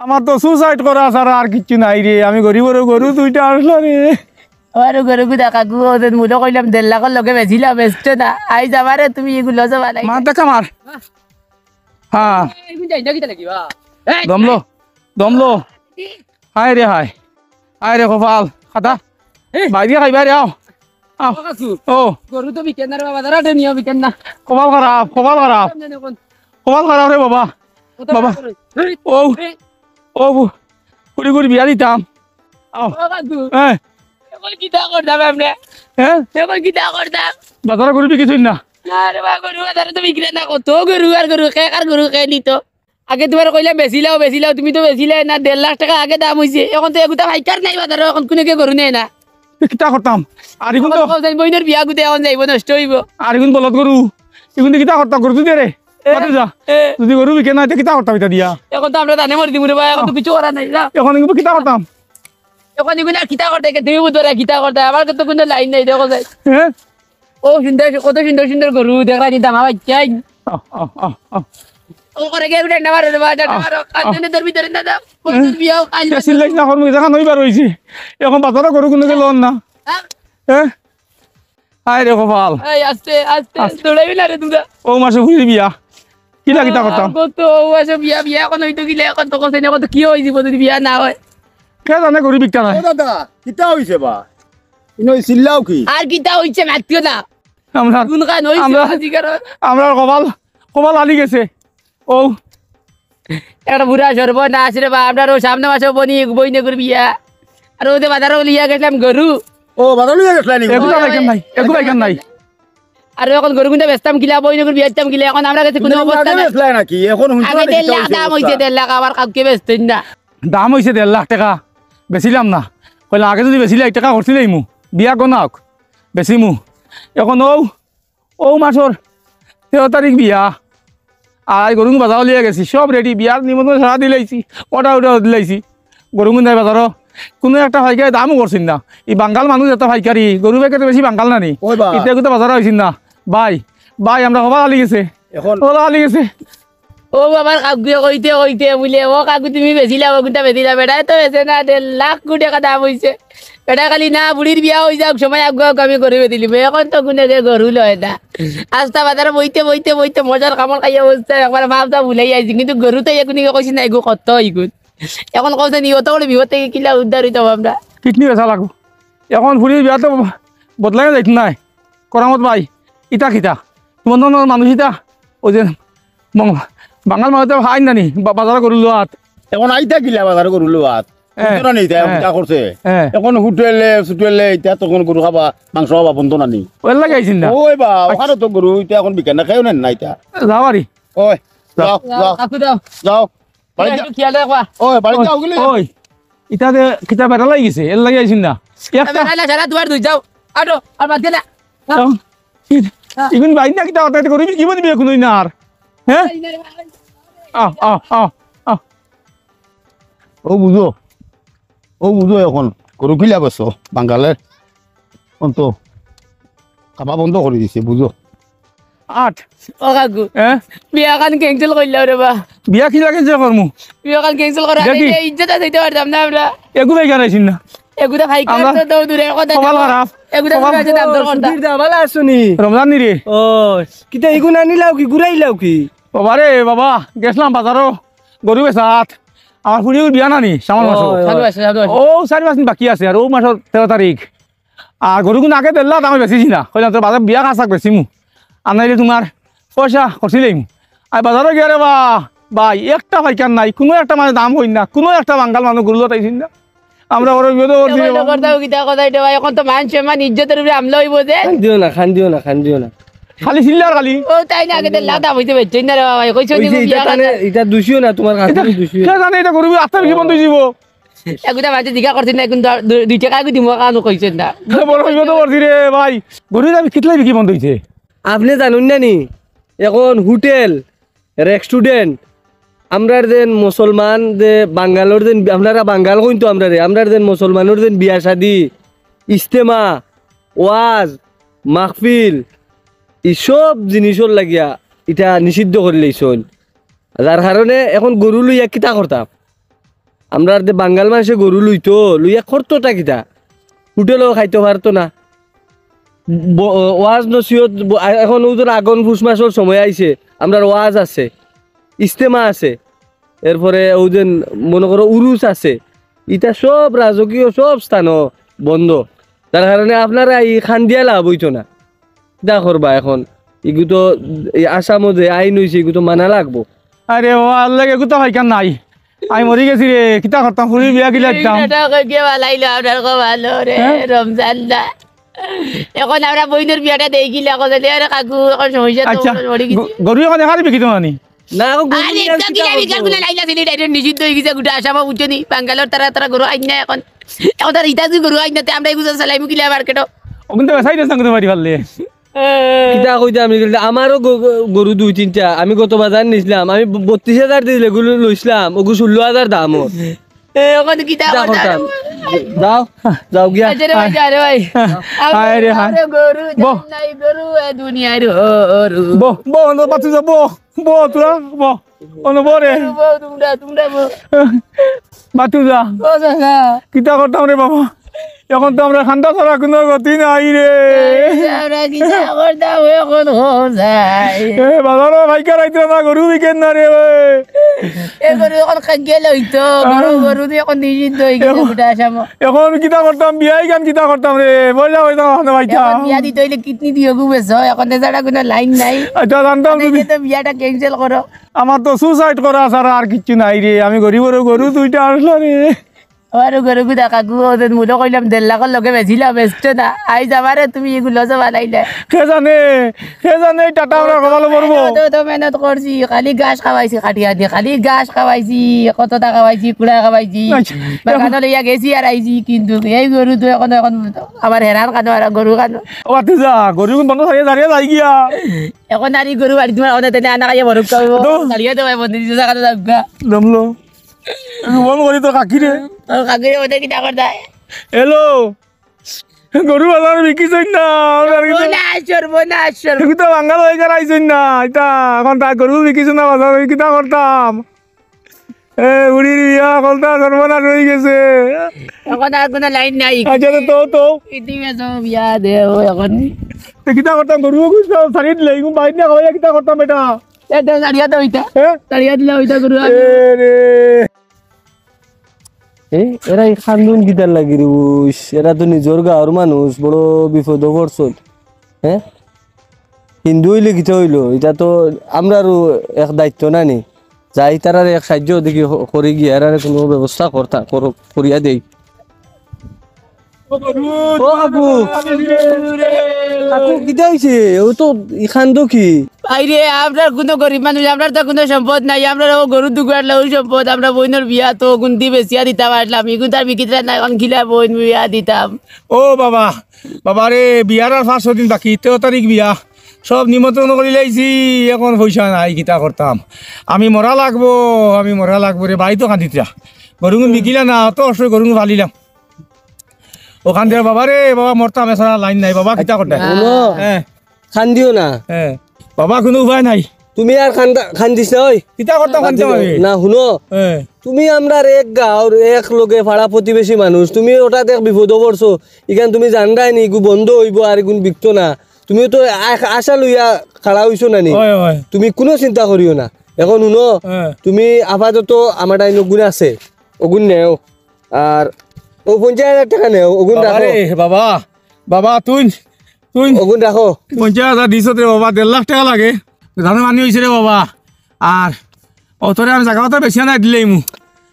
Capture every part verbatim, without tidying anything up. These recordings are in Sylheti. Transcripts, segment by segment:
আমার তো সুসাইড করা ছাড়া আর কিচ্ছু নাই রে। আমি গরিবর গরু দুইটা আসলো রে। আমার গরু গুদা কাকু, ওদের মূল্য কইলাম দেড় লাখর লগে বেচিলাম, বেচছো না। আইজ আমারে তুমি এগুলো জমা নাই। মার দেখা মার। হ্যাঁ। এই, এই, এই, এই, এই, এই, দমলো, দমলো। হায় রে হায়, হায় রে কপাল। খাতা। এ। বাইরে খাই, বাইরে আও। আও। ও কাকু, ও। গরু তো বিকেন না রে বাবা, দাঁড়া, নিয়ে বিকেন না। কপাল খারাপ, কপাল খারাপ। সামনে নে কোন? কপাল খারাপ রে বাবা। কত বাবা। টাকা করে? এই, ও। এই। ও বু-, কুড়ি কুড়ি বিয়া দিতাম। আও। ও কাকু। হ্যাঁ। এখন কিতা করতাম আমরা? হ্যাঁ? এখন কিতা করতাম? বাজারে গরু বিকিছইন না। না রে বাবা, গরু বাজারে তো বিক্রি না, কত গরু আর গরু, কে কার গরু কে নিত? আগে তোমার কইলাম বেচিলাও, বেচিলাও, তুমি তো বেচিলায় না, দেড় লাখ টাকা আগে দাম অইছে। এখন তো এগুতা পাইকার নাই বাজারো, এখন কুনু কেউ গরু নেয় না। এ কিতা করতাম? আর এখন এখন তো তো কও যাইন বইনের বিয়া গুতে এখন যাইবো, নষ্ট অইবো। আর এখন বলদ গরু, এখন তো কিতা করতাম? গরু তুই দে রে, এ, বাদে যা। এ। যদি গরু বিকে না, তে কিতা করতাম ইতা দিয়া? এখন তো আমরা দানে মরি দিমু রে ভাই, এখন তো আহ। কিছু করার নাই, যা। এখন এগুলো কিতা করতাম? এখন এগুলো আর কিতা করতে, তুমি বুঝো না কিতা করতে, আমার তো কোনো লাইন নাই, দেখো যাই। হ্যাঁ? ও সুন্দর, কত সুন্দর সুন্দর গরু, দেখরা নি দামা বাচ্চাই। আহ, আহ, আহ, আহ। ও করে গিয়ে উঠে না মারো রে ভাই, না আহ, মারো। আহ। কান্দনে ধরবি, ধরে না দাও। হ্যাঁ? বন্ধুর বিয়াও কাল এ চিল্লাইস না, কর্ম দেখা নইবার রইছে। এখন বাজারে গরু কোনো গেল না। হ্যাঁ? হ্যাঁ? হায় রে কপাল। এই আস্তে, আস্তে, আস্তে। দৌড়াইবি না রে তোমরা। ও মাসে ফুরির বিয়া। কিলা কিতা করতাম? কত ও মাসে বিয়া, বিয়া এখন হইতো গিলে এখন তো কইছে না, কত কি হই দিব যদি বিয়া না হয়। কে জানে গরু বিকতা নাই। ও দাদা, কিতা হইছে বা? ইনো চিল্লাও কি? আর কিতা হইছে মাতিও না। আমরা, কোন কান হইছে আমরা, বাজি কারণ? আমরা কপাল, কপাল আলি গেছে। ও। একটা বুড়া সর্বনাশ রে বা, আমরার ও সামনে মাসে বনি, বইনে করবি ইয়া। আর ওদের বাজারও লিয়া গেছিলাম গরু। ও, বাজারও লিয়া গেছিলা নি? এগুলা পাইকার নাই, এগুলা পাইকার নাই। আর এখন গরু কিনতে বেচতাম কিলা, বইনে করবি বেচতাম কিলা, এখন আমরা গেছে কোনো অবস্থা নাই। বেচলাই নাকি? এখন হুনছো আগে না দেড় লাখ দাম হইছে, দেড় লাখ, আবার কাউকে বেচতেন না। দাম হইছে দেড় লাখ টাকা, বেচিলাম না। কইলাম আগে যদি বেচিলে এক টাকা করছিলাইমু, বিয়া গনাওক, বেচিমু। এখন ও ও মাসর তেরো তারিখ বিয়া। আর আজ গরু বাজারও লিয়া গেছি, সব রেডি, বিয়ার নিমন্ত্রণ সারা দিলাইছি, অর্ডার অর্ডার দিলাইছি। গরু কিনতে বাজারও কোনো একটা পাইকারি দামও করছেন না। এই বাঙ্গাল মানুষ এত পাইকারি, গরু বেচতে বেশি বাঙ্গাল না নি? ওই বা। ইতে কিন্তু বাজারও হইছেন না। ভাই, ভাই, আমরা হবা হালি গেছে। এখন হবা হালি গেছে। ও বাবার কাকুয়ে কইতে কইতে বুলে, "ও কাকু, তুমি বেচিলা, ও কুনটা বেচিলা?" বেটায় তো বেচে না, দেড় লাখ কোটি টাকা দাম হইছে। বেটায় খালি না, বুড়ির বিয়া হই যাক, সময় আগুয়া আগুয়া আমি গরু বেচিলিমু। এখন তো কুনু যে গরু লয় না। আস্তা বাজারে বইতে বইতে বইতে মজার কামড় খাইয়া অবস্থা একবার ভাব দাব ভুলাই আইছি, কিন্তু গরু তো এগুনিকে কইছি না, এগু কত ইগুন। এখন কইছে নি, অত বড় বিপদ থাকি কিলা উদ্ধার হইতাম আমরা? কিডনি বেচা লাগবো। এখন ফুরির বিয়া তো বদলাই যাইত নাই। করামত ভাই, ইতা কিতা? তোমার তো মানুষ ইতা, ওই যে মং-, বাঙাল মানুষ তো আইন নানি, বা-, বাজারে গরু লওয়াত। এখন আইতা কিলা বাজারে গরু লওয়াত? হ্যাঁ, হুনতো না নি ইতা, হ্যাঁ। কিতা করছে? হ্যাঁ। এখন হোটেলে, হোটেলে ইতা তখন গরু খাবা, মাংস খাবা বন্ধ নানি। ওর লাগে আইছেন না? ওই বা, ওখানে তো গরু ইতা এখন বিকে না, কেউ নেন না ইতা। যাও আরি। ওই, যাও। যাও, যাও। কাকু যাও। যাও। বাড়িত যা। একটু খেয়াল রাখবা। ওই, বাড়িত ওই, যাও গেলে। ওই, ইতা দে কিতা বেটা লাগি গেছে, এর লাগি আইছইন না। একটা বেটা না, সারা দুয়ার দুই যাও। আটো, আর বাদ গেলে। যাও। ইগুন বাইর না কিতা কথা, ইতা গরু বিকিবো দিবি এখন না আর। হ্যাঁ? আহ, আহ, আহ, আহ। ও বুঝো, ও বুঝো এখন, গরু কিলা বেচো, বাঙ্গালে অন্ত খাবা বন্ধ করি দিছে, বুঝো। আট। ও কাকু, হ্যাঁ? বিয়াখান cancel করিলাও রে বা। বিয়া কিলা cancel করমু? বিয়াখান cancel করা দেখি। এই ইজ্জত আছে, দিতে পারতাম না আমরা। এগু ভাই জানাইছইন না। এগুতা ভাই আমরা কার তো দূরে কথা কপাল খারাপ। এগুতা কপাল দূরে আছে, দাম দর কথা। সুধীর দা, ভালা আছো নি? রমজান নি রে? ও, কিতা ইগু নানি লাও কি, ঘুরাই লাও কি? বাবা রে বাবা, গেছলাম বাজারো, গরু বেচাত। আমার ফুড়ির বিয়া নানি, সামন মাসো। ওই, ওই। সাধু আছে, সাধু আছে। ও, চারি পাঁচ দিন বাকি আছে, আর ও মাসর তেরো তারিখ। আর গরু কিন্তু আগে দেড় লাখ দামে বেচিছি না, কইলাম তো বাজার বিয়া খাসাক বেচিমু, আর নাইলে তোমার পয়সা খরচিলাইমু। আর বাজারো গিয়া রে বা, ভাই, একটা পাইকার নাই, কোনো একটা মানে দাম কইন না, কোনো একটা বাঙ্গাল মানুষ গরু লতাইছইন না। আমরা ওরা বিপদে পড়ছি রে বা। করতাম কিতা কথা এটা ভাই, এখন তো মান সম্মান ইজ্জতের উপরে হামলা হইব যে। কান্দিও না, কান্দিও না, কান্দিও না। খালি চিল্লার খালি। ও তাই না, আগে দেড় লাখ দাম হইতে বেচছইন না রে বাবা, কইছো ওই যে যে ইটা বিয়া তানে, খাসাক। ইটা দুষিও না, তোমার কাছে দুষিও না। কে জানে এটা গরু আস্তা বিকি বন্ধ হইব। এগুতা মাঝে জিগা করছইন না, এখন দু-, দুই টাকা এগু দিমু, কানো কইছইন না। বড় হইব তো করছি রে ভাই। গরু আমি কিতলাই বিকি বন্ধ হইছে। আপনি জানুন না নি? এখন হোটেল, restaurant, আমরার যেন মুসলমান যে বাঙ্গালর যেন, আপনারা বাঙ্গাল কইন তো আমরারে, আমরার যেন মুসলমানর যেন বিয়া শাদি, ইজতেমা, ওয়াজ, মাহফিল, ই সব জিনিসর লাগিয়া ইটা নিষিদ্ধ করিলাইছইন। যার কারণে এখন গরু লইয়া কিতা করতাম? আমরার যে বাঙ্গাল মানষে গরু লইতো, লইয়া করতোটা কিতা? হোটেলও খাইতো পারতো না। ব-, ওয়াজ নসিহত ব-, আ-, এখন অউ ধরো আগন পুষ মাসর সময় আইছে, আমরার ওয়াজ আছে, ইজতেমা আছে, এরপরে অউ যে মনো করো উরুস আছে, ইতা সব রাজকীয় সব স্থানও বন্ধ। যার কারণে আপনারা ই খান দিয়া লাভ অইতো না। কিতা করবা এখন? ইগু তো এই আসামো যে আইন অইছে, ইগু তো মানা লাগবো। আরে ও আল্লাহ, এগু তো হইকার নাই। আমি মরি গেছি রে, কিতা করতাম? ফুরির বিয়া কিলা দিতাম? এটা কই কে বালাইলো আপনার কপালো রে, হ্যাঁ? রমজান দা। এখন আমরা বইনর বিয়াটা দেই কিলা, কইলে আরে কাকু, এখন সমস্যা তো আচ্ছা, মরি গেছি। গ-, গরু এখন এখানে বিকিতো নানি? না, এখন গরু আরে, বিয়ার তো কিতা কিলা বিকার করবো? গুলা লাইলা দিলি, direct নিষিদ্ধ হয়ে গেছে, গোটা আসামো বুঝছো নি? বাঙ্গালোর তারা, তারা গরু আইন না এখন। এখন তারা ইতা যদি গরু আইন না, তে আমরা এগুলো চালাইমু কিলা মার্কেটো? ওখান তো বেচাই দিস না, কিন্তু বাড়ি পারলে। কিতা কইতে আমি গেলে, আমারও গ-, গ-, গরু দুই তিনটা, আমি গত বাজার নিছিলাম, আমি ব-, বত্রিশ হাজার দিলে এগুলো লইছিলাম, ওগু ষোলো হাজার দাম ওর। এ, ওখানে কিতা কিতা করতাম? করতাম? যাও, যাও গিয়া। আচ্ছা রে ভাই, যা রে ভাই। হায় রে হায়। আরে গরু, বহ। জান নাই গরু, এ দুনিয়ার গরু। বহ, বহ, অনো বাতি যা, বহ, বহ, তোরা, বহ। অনো বহ রে। বহ, তোমরা, তোমরা বহ। বাতি যা। ও দাদা। কিতা করতাম রে বাবা? এখন তো আমরা খান্দা ছাড়া কোনো গতি নাই রে। আমরা কিতা করতাম এখন, ও যাই। এ, বাজারো ভাইকা রাইতে না, গরু বিকেন না রে, ওই। এ গরু এখন খাইয়ে লইতো, গরু, গরু দিয়ে এখন নিষিদ্ধ হয়ে গেছে এখন গোটা আসামো। এখন কিতা করতাম, বিয়াই গান কিতা করতাম রে, পয়সা হইতাম না ভাইতাম। এখন বিয়া দিতে হইলে কিডনি দিয়ে গু বেচো, এখন তো ছাড়া কোনো লাইন নাই। আচ্ছা, জানতাম মানে যদি। তো বিয়াটা cancel করো। আমার তো suicide করা ছাড়া আর কিচ্ছু নাই রে, আমি গরিবর গরু দুইটা আসলো রে। আমার গরু গুদা কাকু, ওদের মূল্য কইলাম দেড় লাখর লগে বেচিলাম, বেচতো না। আইজ আমারে তুমি এগুলো যে বানাইলে। কে জানে, কে জানে এই টাটা আমরা কপালো পড়বো। তো, তো মেহনত করছি, খালি ঘাস খাওয়াইছি কাটিয়া দিয়ে, খালি ঘাস খাওয়াইছি, কতটা খাওয়াইছি, কুড়া খাওয়াইছি। আচ্ছা। বাগানো লইয়া গেছি আর আইছি, কিন্তু এই গরু তো এখন, এখন আমার হেরান কানো আর গরু কানো। ও আতে যা, গরু কোন বন্ধ থাকে, দাঁড়িয়ে যাই গিয়া। এখন আর এই গরু বাড়ি তোমার অনেক দিনে আনা খাইয়া বরফ খাবো। তো। দাঁড়িয়ে তো ভাই বন্ধু দিতে থাকা তো যাবগা। দমলো। বন্ধ করি তো কাকি রে। ও কাকি রে, ওদের কিতা করতায়? হ্যালো। গরু বাজার বিকিছইন না, আমরা আর কিছু সর্বনাশ, সর্বনাশ, সর্বনাশ। এগুলো তো বাঙ্গাল হয়ে গেল আইছইন না। এটা এখন তা গরু বিকিছইন না বাজার, আমি কিতা করতাম? এ, বুড়ির বিয়া, কলতা সর্বনাশ হয়ে গেছে। এখন আর কোনো লাইন নাই। আচ্ছা, তো, তো, তো। পৃথিবী সব বিয়া দে, ও এখন। তো কিতা করতাম? গরু, গরু সব ছাড়িয়ে দিলে, এগুলো বাইর না খাওয়াইয়া কিতা করতাম এটা? এটা ছাড়িয়া দাও এটা। হ্যাঁ? ছাড়িয়া দিলে ওইটা গরু আর এ রে। এ, এরা এই খান্দন কিতার লাগি রে বুঝ? এরা তো নিজর গাঁওর মানুষ, বড় বিপদো পড়ছইন। হ্যাঁ? হিন্দু হইলে কিতা হইলো? এটা তো আমরারও এক দায়িত্ব না নি? যাই তারার এক সাহায্য দেখি হ-, করি গিয়া এরারে কোনো ব্যবস্থা করতা, কর-, করিয়া দেই। ও কাকু, কাকু, কিতা হইছে? ও তো ইখান তো কি? ভাইরে, আমরা কোনো গরিব মানুষ, আমরা তো কোনো সম্পদ নাই, আমরা ও গরু দুগুয়ার লউ সম্পদ, আমরা বইনর বিয়া তো গুন্তি বেচিয়া দিতাম আসলাম, ইগুন তার বিকিত্রা নাই, এখন কিলা বইন বিয়া দিতাম। ও বাবা, বাবা রে, বিয়ার আর পাঁচ ছয় দিন বাকি, তেরো তারিখ বিয়া, সব নিমন্ত্রণ করি লাইছি, এখন পয়সা নাই, কিতা করতাম? আমি মরা লাগবো, আমি মরা লাগবো রে, বাড়িত কান্দিতা। গরুগুন বিকিলা না, অত অবশ্যই গরুগুন ফালিলাম। ওখান দিয়া বাবা রে, বাবা মরতাম, এছাড়া লাইন নাই, বাবা কিতা করতাম? হুনো, হ্যাঁ। কান্দিও না। হ্যাঁ। বাবা, কোনো উপায় নাই। তুমি আর কান্দা-, কান্দিস না, ওই। কিতা করতাম, কান্দিও না। না, হুনো। হ্যাঁ। তুমি আমরার এক গাঁওর, এক লগে পাড়া প্রতিবেশী মানুষ, তুমি হঠাৎ এক বিপদো পড়ছো, ইখান তুমি জানরায় নি, ইগু বন্ধ হইবো আর ইগুন বিকতো না। তুমিও তো আ-, আশা লইয়া খাড়া হইছো না নি? হয়, হয়। তুমি কোনো চিন্তা করিও না। এখন হুনো, হ্যাঁ। তুমি আপাতত আমার টাইন অগুন আছে, অগুন নেও। আর ও পঞ্চাশ হাজার টাকা নেও, অগুন বাবা রাখো। রে, বাবা, বাবা, তুই, তুই অগুন রাখো। পঞ্চাশ হাজার দিছত রে বাবা, দেড় লাখ টাকা লাগে। জানো মানি হইছে রে বাবা। আর অতরে আমি জাগা অত বেশি নাই দিলেই মু।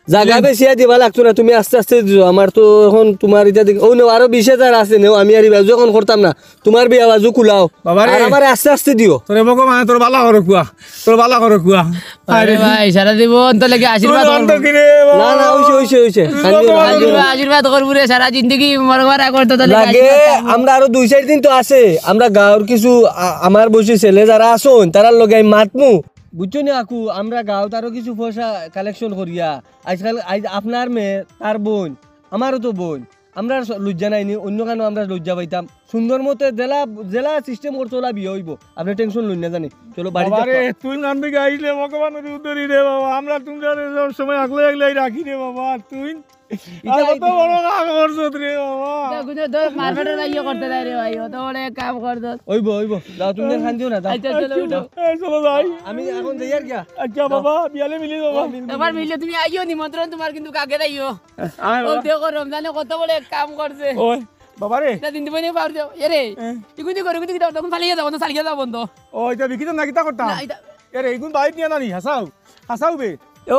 জাগা দিলেই বেশি আর দিবা লাগতো না, তুমি আস্তে আস্তে দিও। আমার তো এখন তোমার এটা দেখি, ও নেও, আরো বিশ হাজার আছে, নেও, আমি আর এই বাজু এখন করতাম না। তোমার বিয়া বাজু কুলাও। বাবা রে। আর আমারে আস্তে আস্তে দিও। তোরে ভগবানে তোর বালা করে কুয়া, তোর বালা করে কুয়া। আরে আরে। ভাই, সারা জীবন তো লাগে আশীর্বাদ তোর করবো। অন্ত কিরে বাবা। না, না, হইছে, হইছে, হইছে। তোর কান্দিও না, ভগবান কান্দিও না। আশীর্বাদ করবো রে, সারা জিন্দগি মরবার আগ পর্যন্ত লাগে লাগে। আশীর্বাদ করবো। আমরা দুই চার দিন তো আছে, আমরা গাঁওর কিছু আ-, আমার বয়সী ছেলে যারা আছইন, তারার লগে আমি মাতমু। বুঝছো নি আকু, আমরা গাঁওত আরো কিছু পয়সা collection করিয়া, আজকাল, আজ আপনার মেয়ে, তার বোন, আমারও তো বোন, আমরা আর স-, লজ্জা নাই নি, অন্য কেন আমরা লজ্জা পাইতাম? সুন্দর মতে জেলা, জেলা সিস্টেম করছে, ওলা বিয়া অইবো। আপনে টেনশন লইন না জানি। চলো বাড়ি যাও। তুই নান্দিকে আইলে ভগবান উদ্ধারি রে বাবা। আমরা তোমরা সব সময় আগলে আগলে রাখি রে বাবা। আর তুই ইটা আর অত বড় কাম করছত রে বাবা। কোনো ধর মারপেটের ভাইও করতে দেয় রে ভাই, অত বড় এক কাম করতো। অইবো, অইবো। যাও, তুমি আর কান্দিও না, যাও। আচ্ছা, চলো উঠো। এই চলো যাই। আমি এখন যাই আর গিয়া। আচ্ছা বাবা, বিয়ালে মিলি বাবা। এবার মিললে তুমি আইও, নিমন্ত্রণ তোমার কিন্তু আগে যাইও। আয় ও বাবা। দেখো, রমজানে কত বড় এক কাম করছে। ওই বাবা রে। না দিন দিবনি পার যাও। এরে, হ্যাঁ। ইগুন দি করো, ইগুন দি কিতা, তখন ফালিয়ে যাও, তখন চালিয়ে যাও বন্ধ। ও, এটা বিকিত না কিতা করতাম? না, এটা এরে, ইগুন বাইত নিয়া নানি, হাসাও। হাসাও বে।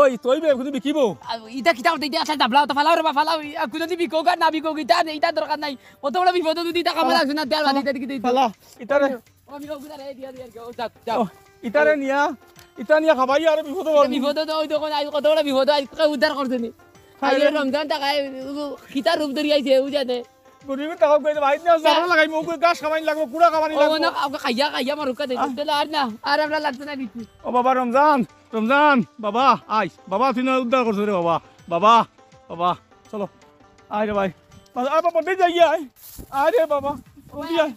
ওই, তুই বে, ইগুন বিকিবো। আ, ইটা কিতা করতে, ইটা আচ্ছা ডাবলা, তো ফালাও রে বা, ফালাও। ইয়া, কোনো যদি বিকোক আর না বিকোক, ইটা নেই, ইটা দরকার নাই। অত বড় বিপদ যদি ইটা কামে লাগছে না, দেয়াল বাদি, ইটা দিকে দিতে। ফালা, ইতারে। ও, আমি ওগুলা রে দিয়া, দিয়া, দিয়া, ও, যাও, যাও। ও, ইতারে নিয়া, ইতা নিয়া খাবাই আর বিপদ ইটা বিপদ তো ওই দেখো, আজ কত বড় বিপদ, আজ কে উদ্ধার করছে নি। আজ এই রমজান টাকায়, ও, কিতা রূপ ধরি আইছে, ও জানে। গরিবের টাকা কইতে বাইত নিয়া জানা লাগাই, মুখ গাছ খাবাই লাগবো, কুড়া খাবানি ও লাগবো। না, ওকে খাইয়া, খাইয়া মরুক দে। তাহলে আর না, আর আমরা লাগছে না কিছু। ও বাবা রমজান, রমজান, বাবা, আয়, বাবা, তুই না উদ্ধার করছিস রে বাবা, বাবা, বাবা, চলো, আয় রে ভাই, আ, বাবা, বন্ধে যাই, আয়, আয় রে বাবা, বন্ধে আয়।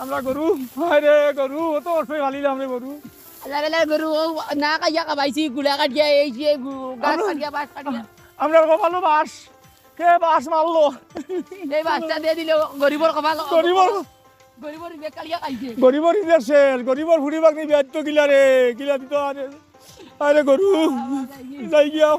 আমরা গরু, আয় রে গরু, অত অর্থ ফালিলাম রে গরু। আল্লাহ বেলা গরু, ও না খাইয়া খাবাইছি, গুলা কাটিয়া, এই যে গু-, গাছ কাটিয়া, বাঁশ কাটিয়া। আমরা কপালো বাস, কে বাস মারলো? এই বাঁশটা দিয়ে দিলে গরিবর কপাল। গরিবর, গরিবর বেকালিয়া খাইছে। গরিবর ইজে শেষ, গরিবর ফুড়ি বাগনি বিয়াত তো গিলা রে, গিলা দিত আরে, আরে গরু, যাই গিয়া।